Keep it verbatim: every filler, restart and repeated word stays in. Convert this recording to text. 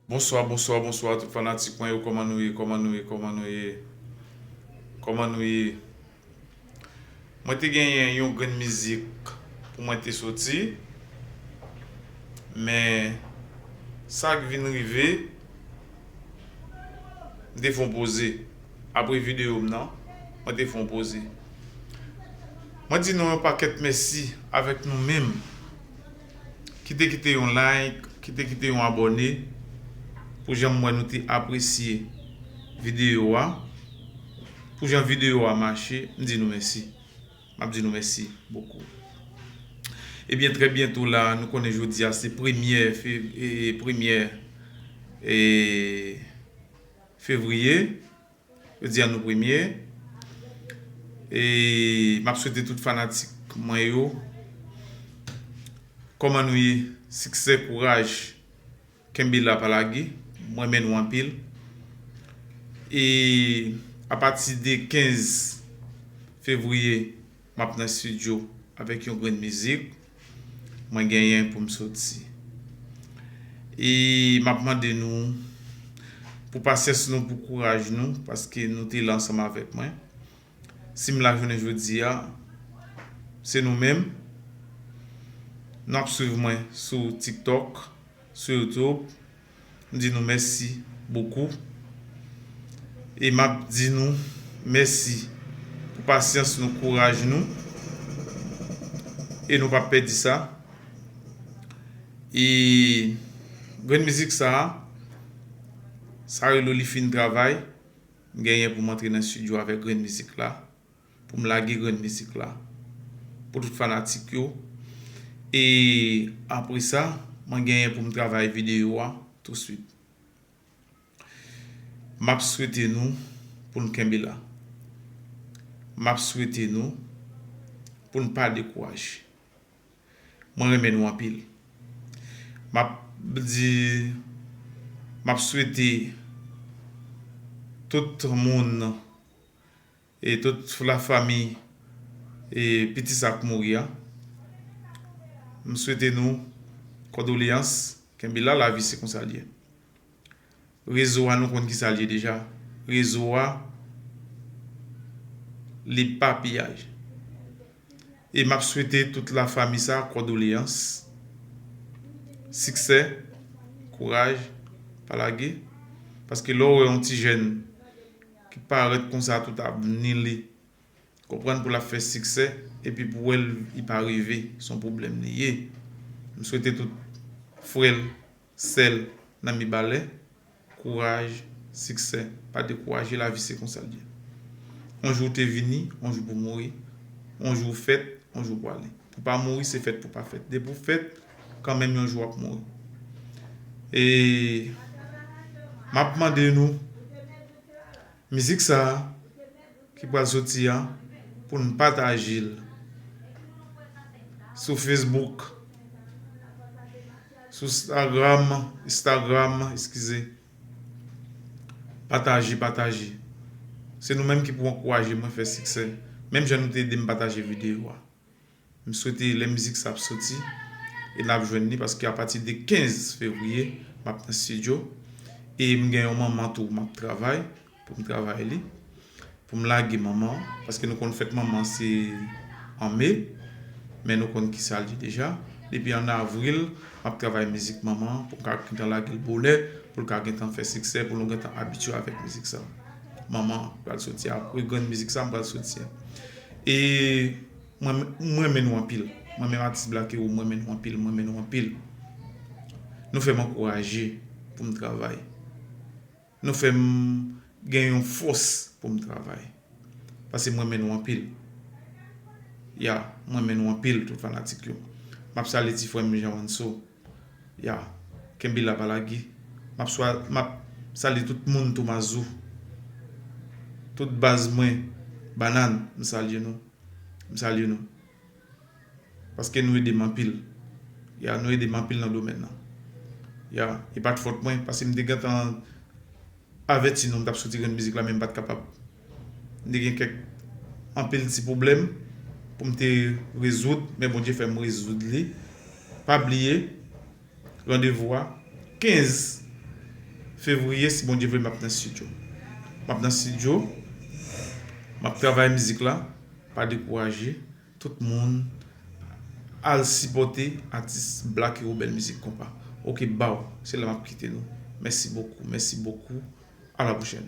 Bonswa, bonswa, bonswa tout fanatik mwen yo, kòman nou ye, kòman nou ye, kòman nou ye, kòman nou ye? Mwen te genyen yon grenn mizik pou mwen te soti, men sa k vin rive, m te fè yon poze. Apre videyo m nan, mwen te fè yon poze. Mwen di nou yon pakèt mèsi avèk nou menm ki te kite yon like, ki te kite yon abòne pou jan m wè nou te apresye videyo a, pou jan videyo a mache, m di nou mèsi. M ap di nou mèsi bokou. Ebyen, trè byento la, nou konnen jodi a se premyè fe-, e, premyè, e, fevriye. Jodi a nou premye. E m ap swete tout fanatik mwen yo, kòman nou ye? Siksè, kouraj, kenbe la, pa lage. Mwen renmen nou anpil. E apati de kenz fevriye, m ap nan estidyo avèk yon grenn mizik mwen genyen pou m soti. E m ap mande nou pou pasyans nou, pou kouraj nou, paske nou te la ansanm avèk mwen. Si m la jounen jodi a, se nou menm. Nou ap swiv mwen sou TikTok, sou YouTube. M di nou mèsi bokou. E m ap di nou mèsi pou pasyans nou, kouraj nou. E nou p ap pèdi sa. E grenn mizik sa a, sa rele Li Fin Travay. M genyen pou m antre nan estidyo avèk grenn mizik la, pou m lage grenn mizik la pou tout fanatik yo. E apre sa, mwen genyen pou m travay videyo a touswit. M ap swete nou pou n kenbe la. M ap swete nou pou n pa dekouraje. Mwen renmen nou anpil. M ap di, m ap swete tout moun e tout lafanmi e piti sa k mouri a. M swete nou kondoleyans, kenbe la, lavi se konsa l ye. Rezo a, nou konn kisa l ye deja. Rezo a, li pa piyaj. E m ap swete tout lafanmi sa kondoleyans, siksè, kouraj, pa lage. Paske lè w wè yon ti jèn ki parèt konsa, tout avni li, konprann, pou l ap fè siksè, epi pou wè l, li pa rive, se yon pwoblèm li ye. M swete tout frè l, sè l nan Mibalè, kouraj, siksè, pa dekouraje, lavi se konsa l ye. On jou w te vini, on jou pou mouri, on jou w fèt, on jou pou ale. Pou pa mouri, se fèt pou pa fèt. Depi w fèt, kanmenm yon jou w ap mouri. E m ap mande nou, mizik sa a ki pral soti a, pou n pataje l sou Facebook, sou Instagram, Instagram, eskize. Pataje, pataje. Se nou menm ki pou ankouraje mwen fè siksè. Menm jan nou te ede m pataje videyo a. M swete lè mizik sa ap soti, e n ap jwenn li, paske apati de kenz fevriye, m ap nan estidyo. E m gen yon manman tou, m ap travay, pou m travay li. Pou m lage manman, paske nou konn fèt manman se an me, men nou konn kisa l ye deja. Depi an avril, m ap travay mizik manman, pou m ka gentan lage l bonè, pou l ka gentan fè siksè, pou nou gentan abitye avèk mizik sa. Manman pral soti apre grenn mizik sa, m pral soti a. E mwen, mwen renmen nou anpil. Mwen menm atis Black Hero, mwen renmen nou anpil, mwen renmen nou anpil. Nou fè m ankouraje pou m travay. Nou fè m gen yon fòs pou m travay. Paske mwen renmen nou anpil. Ya, mwen renmen nou anpil, tout fanatik yo. M ap salye ti frè m Jean Wanso. Ya, kenbe la, pa lage. M ap swa, m ap salye tout moun Tomazo. Tout baz mwen, Banann, m salye nou. M salye nou. Paske nou ede m anpil. Ya, nou ede m anpil nan domèn nan. Ya, e pa t fòt mwen, paske m te gentan avèti nou, m t ap soti grenn mizik la, men m pa t kapab. M te gen kèk, anpil ti pwoblèm pou m te rezoud, men Bondye fè m rezoud li. Pa bliye, randevou a, kenz fevriye, si Bondye vle, m ap nan estidyo. M ap nan estidyo, m ap travay mizik la, pa dekouraje. Tout moun, al sipòte atis Black Hero Bèl Mizik Konpa. Oke, baw, se la m ap kite nou. Mèsi bokou, mèsi bokou. A la pwochèn.